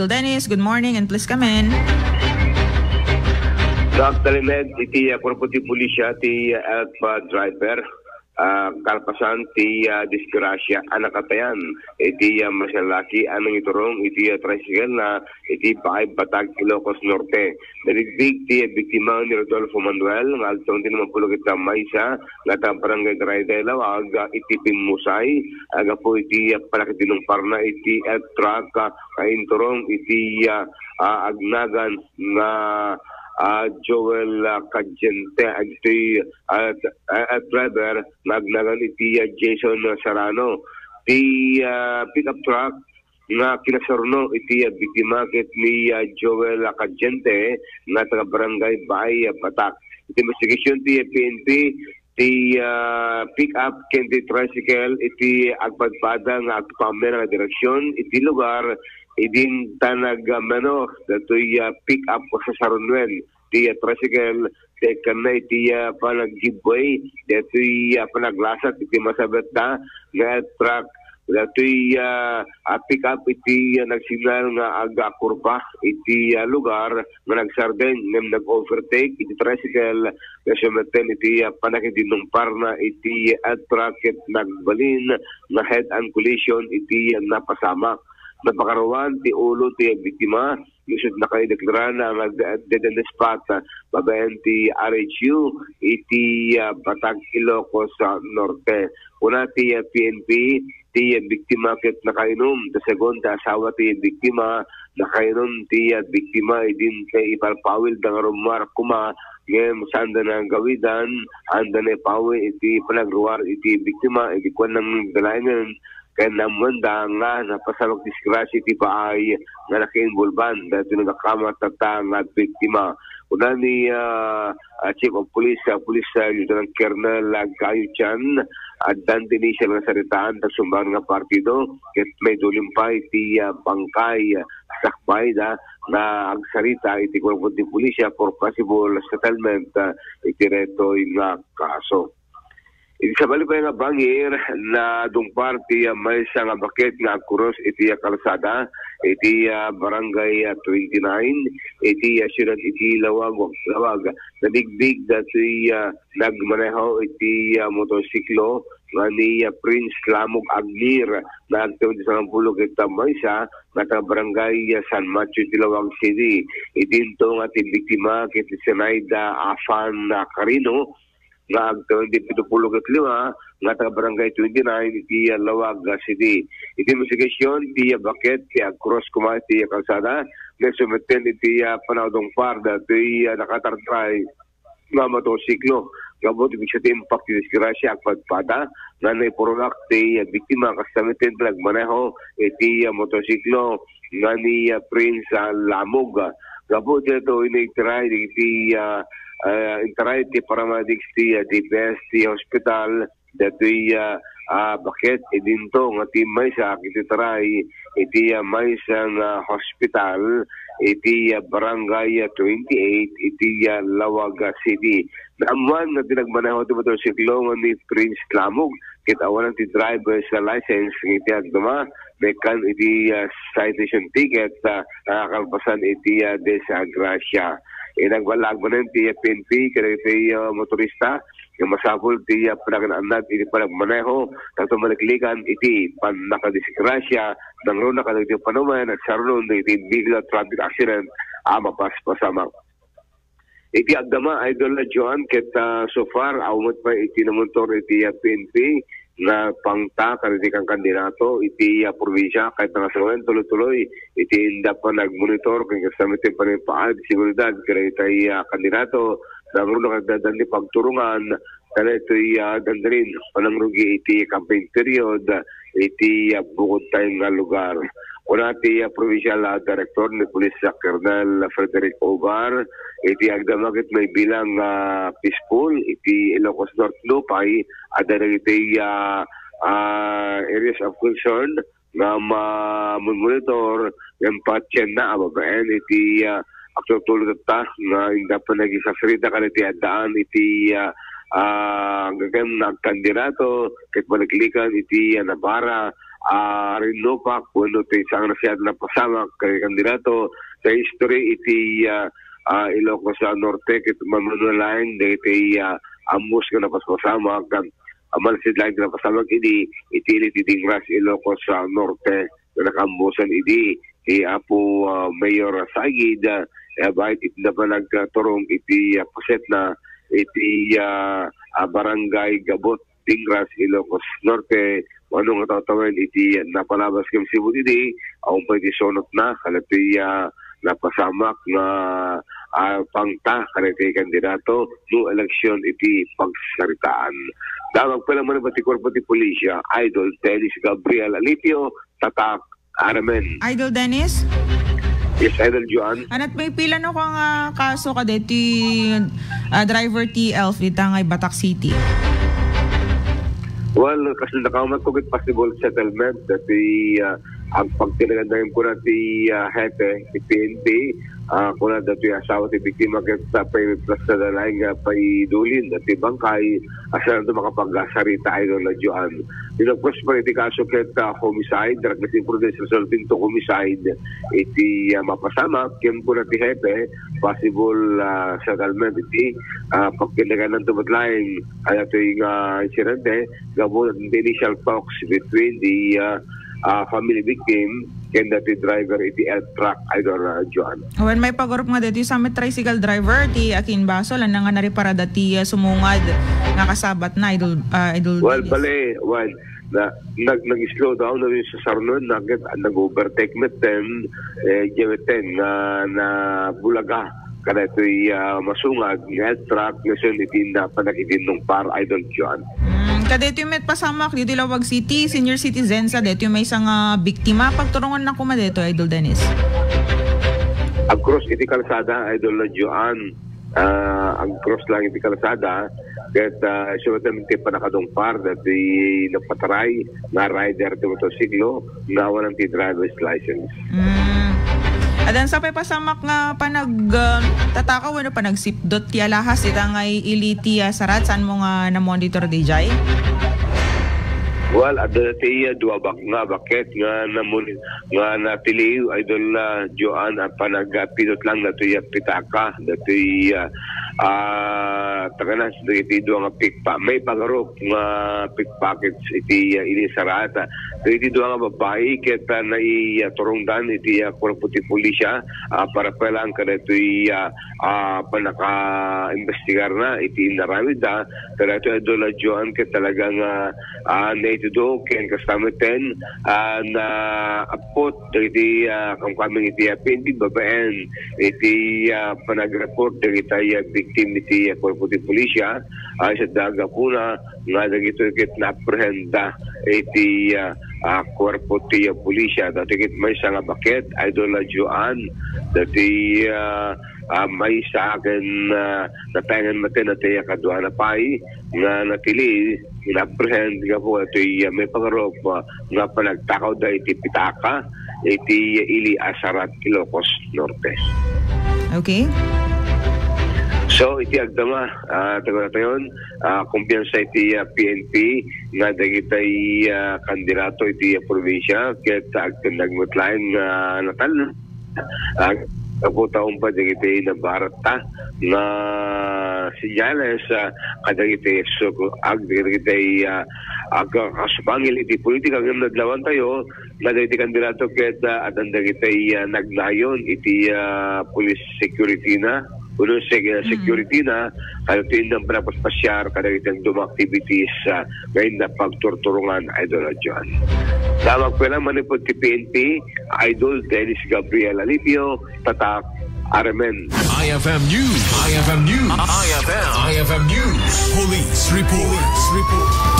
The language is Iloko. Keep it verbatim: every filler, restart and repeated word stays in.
Dennis, good morning and please come in. Nagtalimed iti, ah, Korpo ti Pulisya ti, ah, elf, ah, driver, ah, kalpasan ti, ah, disgrasya a nakatayan iti, ah, masalaki a nangiturong iti, ah, tricycle na iti Baay Batag, Ilocos Norte. Nabigbig ti, ah, biktima ni Rodolfo Manuel nga agtawen ti limampulo ket maysa nga taga Barangay Darayday, Laoag, ah, iti pimmusay, ah, gapu iti, ah, panakidinungparna iti elf truck, ah, nga inturong iti, ah, ah, agnagan nga, ah, Joel, ah, Cadiente, ah, iti, ah, ah, driver nga agnagan iti, ah, Jason Sarano. Ti, ah, pickup truck nga kinasaruno iti, ah, biktima ket ni, ah, Joel, ah, Cadiente nga taga Barangay Baay, ah, Batak. Iti investigasyon ti P N P, ti, ah, pick-up ken ti tricycle iti agpadpada nga agpaamnena nga direksyon iti lugar, idin ta nagmano datoy, ah, pick-up o sasarunuen ti, ah, tricycle, ti ekkanna iti, ah, panag-give way, datoy, ah, panaglasat iti masabetda nga truck, datoy, ah, ah, pick-up iti, ah, nagsignal nga agakurba iti, ah, lugar nga nagsardeng ngem nag-overtake iti tricycle nga simetten iti, ah, panakidinungparna iti, ah, truck ket nagbalin nga head-on collision iti, ah, napasamak. Napakaruan ti ulo ti biktima, isut nakaideklarana nga dead on the spot, ah, babaen ti R H U iti, ah, Batag, Ilocos, ah, Norte. Kuna ti, ah, P N P, ti biktima ket nakainom. Ta segun ti asawa ti biktima, nakainom ti biktima idin ket ipalpawilda nga rummuar koma ngem saanda nagawidan, anda naipawil iti panagruar iti biktima, iti kuan nang dalaengen, ken naammoanda nga napasamak disgrasya iti baay nga nakainbolban daytoy nagakamat tatta nga biktima. Kuna ni, ah, ah, Chief of Police, ah, Police, ah, Lieutenant Colonel, ah, Gayo Chan, addan ti initial nga saritaan ta sumbaen nga partido, ket maidulin pay ti, ah, bangkay, ah, sakbay da nga agsarita iti kuerpo ti pulisya for possible settlement, ah, iti daytoy nga kaso. Iti sabali pay nga bangir, nadungpar ti, ah, maysa nga baket nga agkuros iti, ah, kalsada, iti, ah, Barangay, ah, twenty-nine, iti, ah, siyudad iti Laoag, Laoag. Nabigbig datoy, ah, nagmaneho iti, ah, motorsiklo nga ni, ah, Prince Lamog Agmir, nga agtawen ti sangapulo ket maysa, nga taga Barangay, ah, San Mateo iti Laoag City. Idinto nga ti biktima ket ni Zenaida Afan, ah, Carino, nga agtawen ti pitupulo ket lima, nga taga Barangay twenty-nine iti, ah, Laoag, ah, City. Iti investigasyon, ti, ah, baket ti agkuros koma iti, ah, kalsada, nga sumetten iti, ah, panaudungpar datoy, ah, nakatartray nga motorsiklo. Gapu ti pigsa ti impact ti disgrasya, agpadpada nga naipurunak ti, ah, biktima, kasta met ti nagmaneho iti, ah, motorsiklo nga ni, ah, Prince, ah, Lamog. Gapu daytoy, initaray iti, ah, ah, initaray ti paramedics ti, ah, D P S ti hospital, daytoy, ah, ah, baket idinto nga ti maysa ket itaray iti, ah, maysa nga hospital iti, ah, Barangay, ah, twenty-eight iti, ah, Laoag, ah, City. Naammuan nga ti nagmaneho ti motorsiklo nga ni Prince Lamog ket awanan ti driver's license nga iti agdama, maikkana iti, ah, citation ticket, ah, ah, kalpasan iti, ah, disgrasya. Inagballaag manen ti P N P kadagiti, ah, motorista nga masapul ti, ah, panagan-annad iti panagmaneho tapno maliklikan iti pannakadisgrasya, nangruna kadagiti panumayan a sarunon dagiti bigla traffic accident a mapaspasamak. Iti agdama, Idol Joan, ket, ah, so far, awan met pay iti namonitor iti, ah, P N P nga pangta kadagiti kandidato iti, ah, probinsya, ket nangasawen tuloy-tuloy iti inda panagmonitor ken kasta met ti panimpaayab ti seguridad kadagiti, ah, kandidato. Nangruna kadagiti pagturongan, daytoy, ah, dandalin, panangrugi iti campaign period, iti, ah, bukod tayo nga lugar. Kuna ti, ah, Provincial, ah, Director ni Police, ah, Colonel Frederick Obar, iti agdama ket maibilang, ah, peaceful iti Ilocos Norte nupay adda dagiti, ah, ah, areas of concern nga mamonitor ngem patienna a babaen iti, ah, agtultuloy tatta nga inda panagisasarita kadagiti addaan iti, ah, ah, ngem nga agkandidato ket maliklikan iti, ah, nabara ah, rinnupak, wenno ti saan a siat napasamak, kay kandidato, sa history iti, ah, ah, Ilocos, ah, Norte, ket mamano laeng dagiti, ah, ambos nga napaspasamak, ah, malsid laeng ti napasamak idi, iti ili ti Dingras, Ilocos, ah, Norte, nga nakaammosan idi, ti Apo, ah, Mayor Saigid, ah, eh, baet iti na panagturong iti, ah, pasetna, iti, ah, ah, Barangay Gabot, Dingras, Ilocos Norte, wenno nga tawen iti napalabas ken Cebu idi, awan pay ti sunotna, kadagiti, ah, napasamak nga, ah, pangta, kadagiti kandidato, no eleksyon iti pagsaritaan. Damag pay laeng manipud ti Kuerpo ti Pulisya, Idol Dennis Gabriel Alipio, Tatak, Aramen. Idol Dennis? Yes, Idol Joan. Anat may pila no kang, ah, kaso kadeti, ah, driver ti elf ita nga Batak City? Well, kasi nakamat ko kit possible settlement dati, ah, ang pagtinagandagan ko na ti, ah, hepe, ti P N P, ah, kuna dati asawa ti biktima ket sa pay plus na laing, ah, paidulin dati bangkay, asa na ito makapagasarita, Idol Joan. Then, of course, pa iti kaso ket, ah, homicide, reckless imprudence resulting to homicide, iti, ah, mapasamak, ken kuna ti hepe, possible, ah, settlement iti, ah, pagkinaganan to met laeng, ano to yung, ah, insidente, gapu iti initial talks between the, ah, ah, family victim ken dati driver iti elf truck, Idol, ah, Joan. Wen, may pagarup nga dati sa met tricycle driver ti akin basol, anna nga naripara dati, ah, sumungad nga kasabat na, Idol, ah, Idol Well, Dennis. Bale, well, na, nag, nag-slow down na yung sa sarnon, nag, nag-overtake met ten, eh, jemeten nga na bulaga. Kada ito'y, ah, masungad nga elf truck, nga sun iti na panagidinong par, Idol Joan. Mm, kada ito'y met pasamak, dito Lawag City, senior citizen sa dito may isang, ah, biktima. Pagturungan na kuma dito, Idol Dennis. Agcross iti kalsada, Idol Joan. Ah, agcross lang iti kalsada. Ket, ah, siya ti panakadungpar, dati napataray, nga rider ti motorsiklo, nga awan ti driver's license. Mm. Adan sa pay pasamak nga panag, ah, tatakaw wenno panagsipdot ti alahas ita nga ili ti, ah, sarat, saan mo nga na-monitor, D J? Well, adda ti, ah, dua bak-, nga baket nga namon-, nga natiliw, Idol, ah, Joan, a panagpidot lang datoy, ah, pitaka, datoy, ah, ah, taganas, dagiti dua nga pikpa-, may pagarup nga pickpockets iti, ah, inisarata. Dagiti dua nga babbai ket, ah, nai-, ah, turongdan iti, ah, kuerpo ti pulisya, ah, para pay lang kadatoy, ah, ah, panaka-investigar na iti inaramid, ah, kadatoy Idol Joan ket talaga nga, ah, naitudo ken kasta meten, ah, na-apot dagiti, ah, kamkaming iti, ah, P N P babaen iti, ah, panagreport dagiti, ah, victim iti, ah, kuerpo ti pulisya, ah, sa gapuna nga dagitoy ket naaprehenda iti, ah, ah, kuerpo ti, ah, pulisya. Dati ket maysa nga baket, Idol Joan, dati, ah, ah, maysa ken, ah, napayengan meten dati, ah, kaduana pay nga natili, naprehend gapu iti, ah, may pagarup, ah, nga panagtakawda iti pitaka iti ili a sarat, Ilocos Norte. Okay. So, iti agdama, ah, taga-tayon, ah, kumpiyansa iti, ah, P N P nga dagitay, ah, kandidato iti, ah, probinsya ket agtendang met laeng, ah, natal-, ah, gapu ta umpa dagiti nabarat ta nga senyales, ah, kadagiti su-, ag-, dagiti, ah, agkasubangil iti politika ngem nadlawan tayo, nga dagiti kandidato ket, ah, addan dagiti, ah, nagnayon iti, ah, police security na, uno sec-, ah, Mm. security na, kaya ito yung pagpasyar, kadagiti duma activities, ah, ngayon na pagturturungan, Idol John. Tawag ko lang, manipod ti P N P, Idol Dennis Gabriel Alipio, Tatak, Aramen. I F M News. I F M News. I F M. I F M News. Police report. Police report.